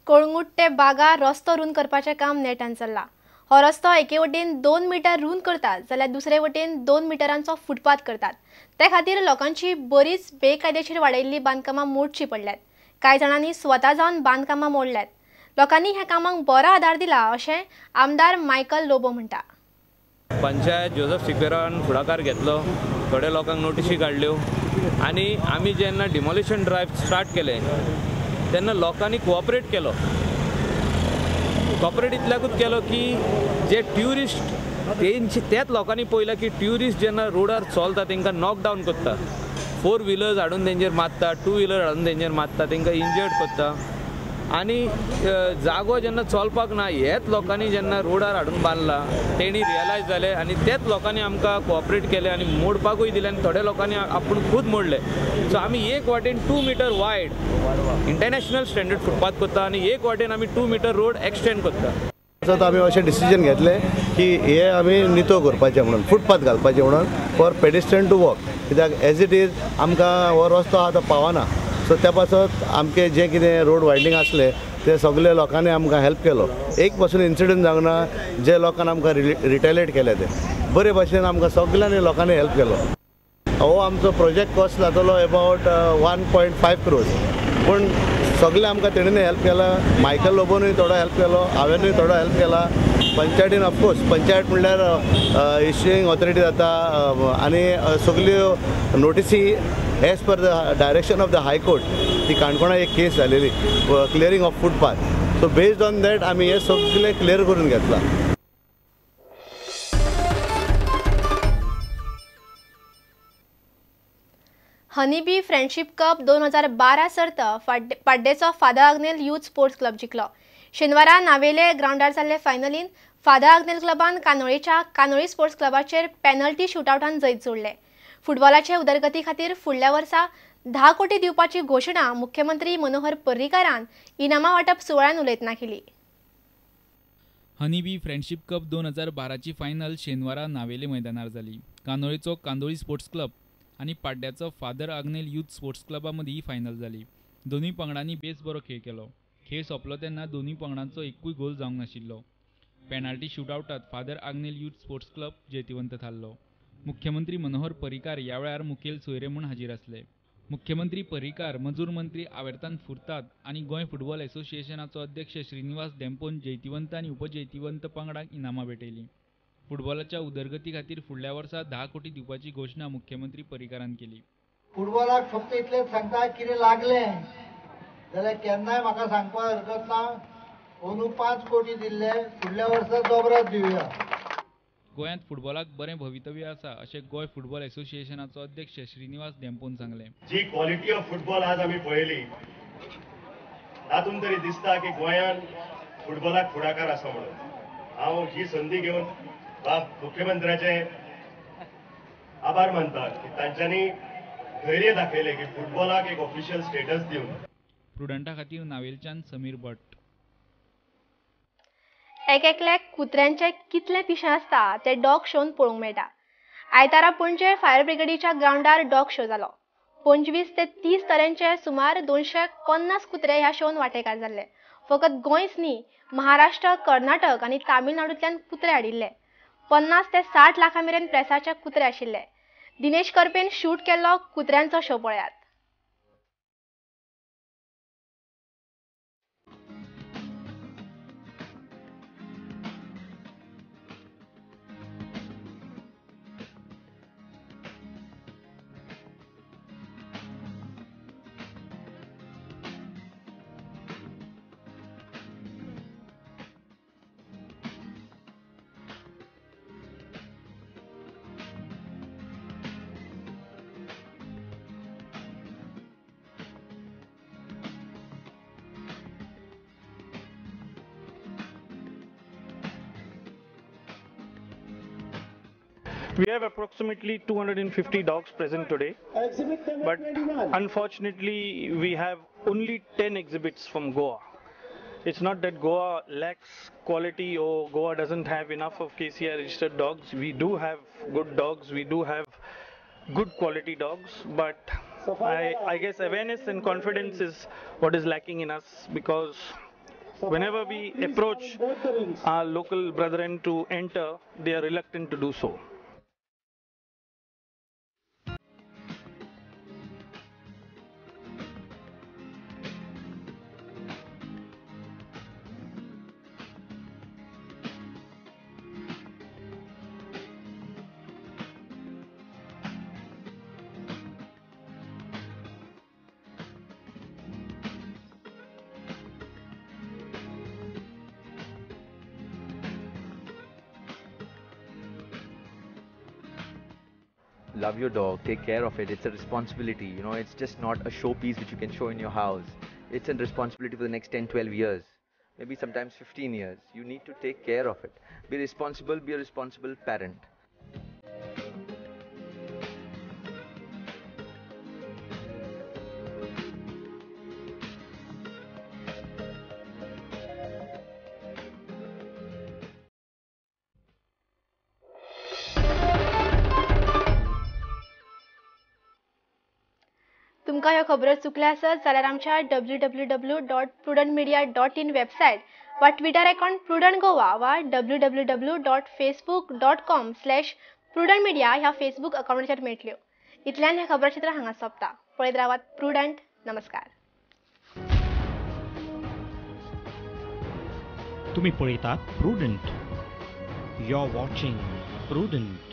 कळंगूट ते बागा रस्तो रूंद करपाचें काम नेटान चल्लां. हो रस्तो एके वटेन 2 मिटर रूंद करतात जाल्यार दुसरे वटेन 2 मिटरांचो फुटपाथ करतात. ते खातीर लोकांची बरीच बेकायदेशीर वाडयिल्लीं बांदकामां मोडचीं पडल्यात. कांय जाणांनी स्वता जावन बांदकामां मोडल्यात. लोकांनी ह्या कामांक बरो आदार दिला अशें आमदार मायकल लोबो म्हणटा. पंचायत जोजफ सिक्वेरान फुडाकार घेतलो, थोड्या लोकांक नोटिशी काडल्यो आनी आमी जेन्ना डिमॉलिशन ड्रायव्ह स्टार्ट केलें तेन्ना लोकांनी कोऑपरेट केलो. कोऑपरेट इतल्याकूच केलो की जे ट्युरिस्ट तेंचे त्याच लोकांनी पळयलां की ट्युरिस्ट जेन्ना रोडार चलता तांकां नॉक डावन करता, 4 व्हिलर्स हाडून तेंचेर मारता, 2 व्हिलर हाडून तेंचेर मारता, तांकां इंजर्ड करता आनी जागो जेन्ना चलपाक ना हेच लोकांनी जेन्ना रोडार हाडून बांदला तेणी रियलायज जालें आनी तेच लोकांनी आमकां कोऑपरेट केलें आनी मोडपाकूय दिलें आनी थोड्या लोकांनी आपूण खूद मोडलें. सो आमी एक वाटेन 2 metre wide international standard footpath करता आनी एक वाटेन आमी 2 मिटर रोड एक्सटेंड करता. आमी अशें डिसिजन घेतलें की हे आमी नितो करपाचें म्हणून, फुटपाथ घालपाचें म्हणून फॉर पेडिस्ट्रियन टू वॉक, कित्याक एज it is आमकां हो रस्तो आहा तो पावना. सो त्या पासत आमचे जे कितें रोड वायडनींग आसले ते सगळे लोकांनी आमकां हेल्प केलो. एक पासून इन्सिडंट जावंक ना जे लोकांनी आमकां रिटेलेट केले ते बरे भाशेन आमकां सगळ्यांनी लोकांनी हेल्प केलो. हो आमचो प्रोजेक्ट कॉस्ट जातलो अबावट 1.5 क्रोर्स, पूण सगळे आमकां तेणीन हेल्प केला. मायकल लोबोनूय थोडो हेल्प केलो, हांवेनूय थोडो हेल्प केला, पंचायतीन ऑफकोर्स पंचायत म्हणल्यार इश्यूइंग ऑथॉरिटी जाता आनी सगल्यो नोटिसी as per the direction of the high court ती काणकोणा एक केस जालेली clearing of footpath, so based on that आमी हे सगळे क्लियर करून घेतला. हनीबी फ्रेंडशीप कप 2012 सर्त पाड्डेचो Father Agnel youth sports club जिखलो. शेनवारा नावेले ग्रावंडार जाल्ले फायनलीन फादर आग्नेल क्लबान कानोळेच्या कानोळी स्पोर्ट्स क्लबाचेर पेनल्टी शुटआवटान जैत जोडलें. फुटबॉलाचे उदरगती खातीर फुडल्या वर्सा 10 कोटी दिवपाची घोशणा मुख्यमंत्री मनोहर पर्रीकारान इनामां वांटप सुवाळ्यान उलयतना केली. हनीबी फ्रेंडशीप कप 2012ची फायनल शेनवारा नावेले मैदानार जाली. कानोळेचो कांदोळी स्पोर्ट्स क्लब आनी पाड्ड्याचो फादर आग्नेल यूथ स्पोर्ट्स क्लबा मदीं ही फायनल जाली. दोनूय पंगडांनी बेस बरो खेळ केलो. खेळ सोंपलो तेन्ना दोनूय पंगडांचो एकूय गोल जावंक नाशिल्लो. पेनाल्टी शुटआवटात Father Agnel youth sports club जैतिवंत थारलो. मुख्यमंत्री मनोहर पर्रीकार ह्या वेळार मुखेल सोयरे म्हूण हाजीर आसले. मुख्यमंत्री पर्रीकार, मजूर मंत्री आवेर्तान फुर्ताद आनी गोंय फुटबॉल एसोसिएशनाचो अध्यक्ष श्रीनिवास धेंपोन जैतिवंत आनी उपजैतिवंत पंगडाक इनामां भेटयलीं. फुटबॉलाच्या उदरगती खातीर फुडल्या वर्सा 10 कोटी दिवपाची घोशणा मुख्यमंत्री पर्रीकारान केली. फुटबॉलाक फक्त इतलेंच सांगता, कितें लागलें जाल्यार केन्नाय म्हाका सांगपाक हरकत ना. अंदू 5 कोटी दिल्ले, फुडल्या वर्सा दोबरात दिवया. गोंयांत फुटबॉलाक बरें भवितव्य आसा अशें गोंय फुटबॉल एसोसिएशनाचो अध्यक्ष श्रीनिवास धेंपोन सांगलें. जी क्वॉलिटी ऑफ फुटबॉल आज आमी पळयली तातूंत तरी दिसता की गोंयांत फुटबॉलाक फुडाकार आसा म्हणून. हांव ही संदी घेवन बाब मुख्यमंत्र्याचे आभार मानता की तांच्यांनी धैर्य दाखयलें की फुटबॉलाक एक ऑफिशियल स्टेटस दिवन. प्रुडंटा खातीर नावेलच्यान समीर भट. एक एकल्याक कुत्र्यांचे कितले पिशें आसता ते डॉग शोन पळोवंक मेळटा. आयतारा पणजे फायर ब्रिगेडीच्या ग्रावंडार डॉग शो जालो. 25 ते 30 तरेंचे सुमार 250 कुत्रे ह्या शोन वांटेकार जाल्ले. फकत गोंयच न्ही, महाराष्ट्र, कर्नाटक आनी तामिळनाडूंतल्यान कुत्रे हाडिल्ले. 50 ते 60 लाखां मेरेन प्रेसाचे कुत्रे आशिल्ले. दिनेश कर्पेन शूट केल्लो कुत्र्यांचो शो पळयात. We have approximately 250 dogs present today, but unfortunately we have only 10 exhibits from Goa. It's not that Goa lacks quality or Goa doesn't have enough of KCI registered dogs. We do have good dogs, we do have good quality dogs, but I guess awareness and confidence is what is lacking in us, because Whenever we approach our local brethren to enter, they are reluctant to do so. Love your dog, take care of it. It's a responsibility, you know, it's just not a showpiece which you can show in your house. It's a responsibility for the next 10, 12 years, maybe sometimes 15 years. You need to take care of it. Be responsible, be a responsible parent. तुमकां ह्यो खबरो चुकल्या आसत जाल्यार आमच्या www.prudentmedia.in website वा Twitter account prudent Goa वा www.facebook.com/prudentmedia ह्या Facebook अकाउंटाचेर मेळटल्यो. इतल्यान हें खबराचित्र हांगा सोंपता. पळयत रावात प्रुडंट. नमस्कार. तुम्ही पळयतात Prudent. You are watching Prudent.